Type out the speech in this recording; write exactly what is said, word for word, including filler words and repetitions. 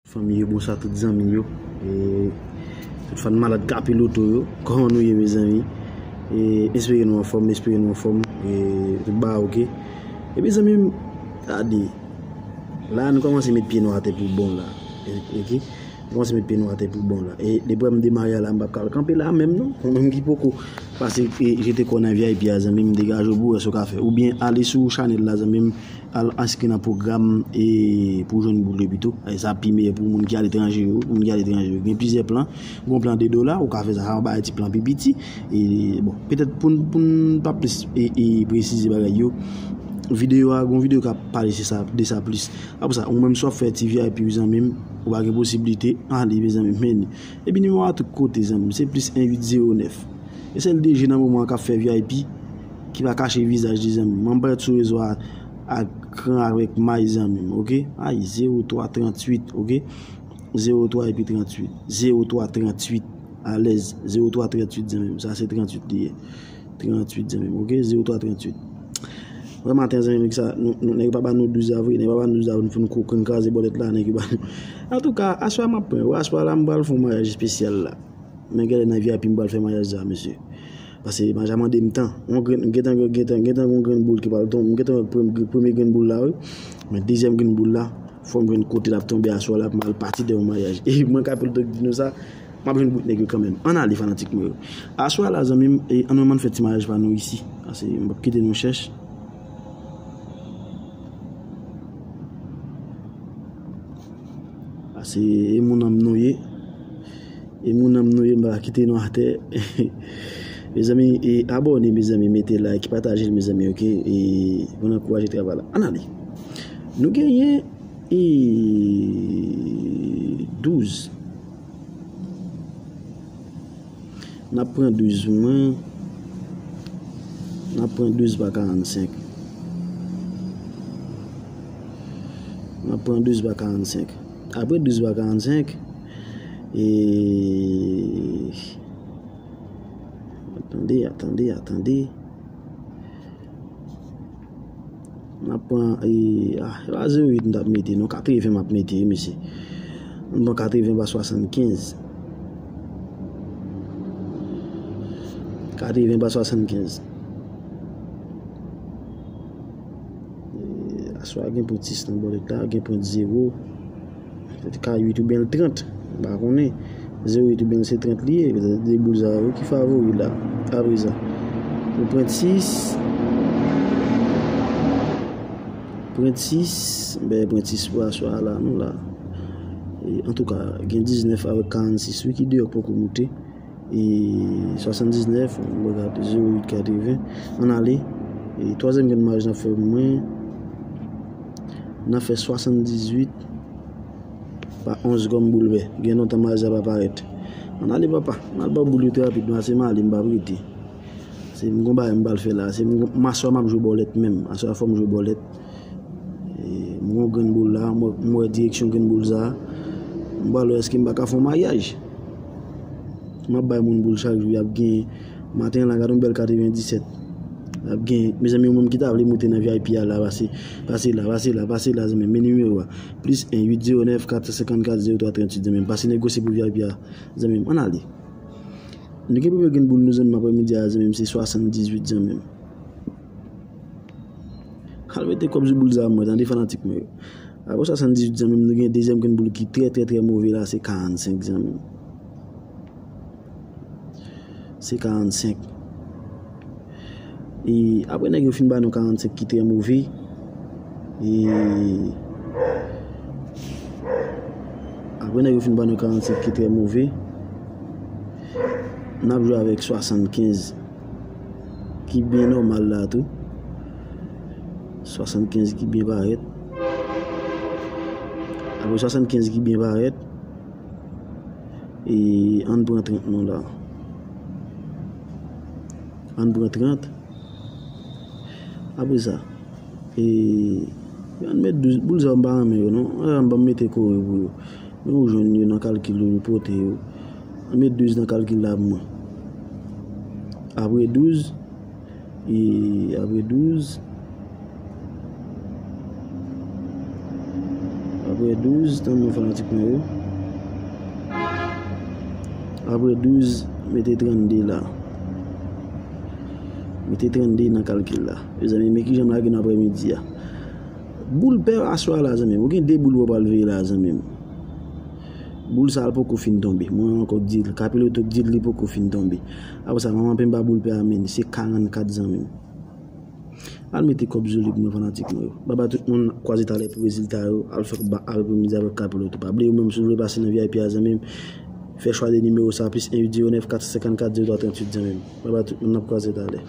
Fanmi yo, bonswa tout zanmi yo. E, tout fan malad kapiloto yo. Kòman nou ye, mezanmi? E, espere nou anfòm, espere nou anfòm. E, tout bagay oke. E, mezanmi, gade. La, nou kòmanse met pye nou atè pou bon la. E, oke? Nou kòmanse met pye nou atè pou bon la. E, depi m demare la, m p ap ka kanpe la menm, non. Ou menm ki poko pase, e, jete kò nan V I P a, zanmi m, degaje w pou wè sa w ka fè. Oubyen ale sou chanèl la, zanmi m, al enskri nan pwogram e pou jwenn boul yo pito. E sa pi meyè pou moun ki aletranje yo, moun ki aletranje yo. Gen plizyè plan. Gen plan de dola, ou ka fè sa, sa yon bagay ti plan pi piti. E bon, petèt pou n, pou n pa plis e, e presize bagay yo, videyo a, gon videyo k ap pale se sa, de sa plis. Apre sa, ou menm si w ap fè ti V I P ou zanmi m, ou pa gen posiblite, ale mezanmi, men. Epi nimewo a tout kote zanmi m, se plis en uit zewo nèf. E sèl de je nan moman an k ap fè V I P, ki pa kache vizaj li zanmi m. Mwen parèt sou rezo a ak gran avèk may zanmi m, oke? Ay, zewo twa tranntuit, oke? Zewo twa epi tranntuit. Zewo twa tranntuit. Alèz. Zewo twa tranntuit zanmi m. Sa se tranntuit li ye. Tranntuit zanmi m, oke? Zewo twa tranntuit. Vrèman, maten zanmi m, sa, nou, nou, nèg yo pa ban nou douz avril, nèg yo pa ban nou douz avril pou nou kokenn kraze bòlèt la, nèg yo ba nou. Antouka, aswè a m ap pran, wè, aswè a la, m pral fè yon maryaj espesyal la. Men genlè nan V I P m pral fè maryaj sa, mesye. Paske maryaj la mande m tan. Yon grenn, m gentan, gentan, gentan gon grenn boul ki pral tonbe. M gentan wè premye, premye grenn boul la, wi. Men dezyèm grenn boul la, fò m jwenn kote l ap tonbe aswè la pou m al pati de yon maryaj. E mwen ka pil di nou sa, m ap jwenn bout nèg yo kanmenm. Ann ale, fanatik mwen yo. Aswè la, zanmi m, e ann ann fè ti maryaj pa nou isi. Paske m p ap kite nou chèch. Paske e moun an m nou ye. E moun an m nou ye, m pa kite nou atè. Mezanmi, e abòne, mezanmi, mete like, pataje l, mezanmi, oke? E pou n ankouraje travay la. Ann ale. Nou genyen, e, douz. N ap pran douz mwen. N ap pran douz pa karannsenk. N ap pran douz pa karannsenk. Apre douz pa karannsenk, e, atande, atande, atande. M ap pran, e, ah, se pa zewo uit m t ap mete, non, katreven m ap mete, wi, mesye. M pran katreven pa swasannkenz. Katreven pa swasannkenz. E, aswè a gen pwen sis nan bòlèt la, gen pwen zewo. Petèt ka uit oubyen l trant, m pa konnen. Zewo uit oubyen l se trant li ye, petèt de boul sa yo ki favori la. Apre sa, pou pwen sis, pwen sis, ben, pwen sis pou aswè a la, nou la. E, antouka, gen diznèf avèk karannsis, wi, ki deyò k poko moute. E, swasanndiznèf, m gade, zewo uit katreven. Ann ale. E, twazyèm grenn maryaj n ap fè pou mwen. N ap fè swasanndizuit pa onz kòm boul vè. Gen lontan maryaj la pa parèt. Ann ale, papa. Ann al ba boul yo trè rapid. Pase m ale, m p ap rete. Se m gon bagay m pral fè la. Se m gon, m aswè m ap jwe bòlèt menm. Aswè a fò m jwe bòlèt. E, m gon grenn boul la. M wè, m wè direksyon grenn boul sa. M pral wè èske m pa ka fè yon maryaj. M ap bay moun boul chak jou. Y ap gen maten la, gade yon bèl katrevendisèt. Y ap gen, mezanmi, ou menm ki ta vle moute nan V I P a la, pase, pase la, pase la, pase la, zanmi m. Men nimewo a, plis en uit zewo nèf kat san senkannkat zewo twa tranntuit, zanmi m. Pase negosye pou V I P a, zanmi m. Ann ale. Nou gen premye grenn boul nou, zanmi m, aprèmidi a, zanmi m, se swasanndizuit, zanmi m. Al mete kòb sou boul sa mwen, tande fanatik mwen yo. Apre swasanndizuit, zanmi m, nou gen dezyèm grenn boul ki trè, trè, trè move la, se karannsenk, zanmi m. Se karannsenk. E apre nèg yo fin ba nou karannsenk ki trè move, e apre nèg yo fin ba nou karannsenk ki trè move, n ap jwe avèk swasannkenz ki byen nòmal la tou. Swasannkenz ki byen parèt. Apre swasannkenz ki byen parèt, e ann pran trant non la. Ann pran trant. Apre sa, e ann met douz. Boul sa yo m pa renmen yo non. Ann pa mete kore pou yo. Men ou jwenn yo nan kalkil ou, ou pote yo. Ann met douz nan kalkil la pou mwen. Apre douz, e apre douz, w Apre douz, tann non fanatik mwen yo. Apre douz, mete trannde la. Mete trannde nan kalkil la. Mezanmi, men kijan m lage nou aprèmidi a. Boul pè aswè a la, zanmi m. Ou gen de boul ou pral veye la, zanmi m. Boul sa a poko fin tonbe. Mwen ankò k di l, Kapiloto k di l li poko fin tonbe. Apre sa, manman penba boul pè a, men se karannkat, zanmi m. Al mete kòb sou li pou mwen, fanatik mwen yo. Babay tout moun, n ap kwaze talè pou rezilta yo. Al fè kòb ba aprèmidi avèk Kapiloto. Pa bliye ou menm si w vle pase nan V I P a, zanmi m, fè chwa de nimewo sa, plis en uit zewo nèf kat san senkannkat zewo twa tranntuit, zanmi m. Babay tout moun, n ap kwaze talè.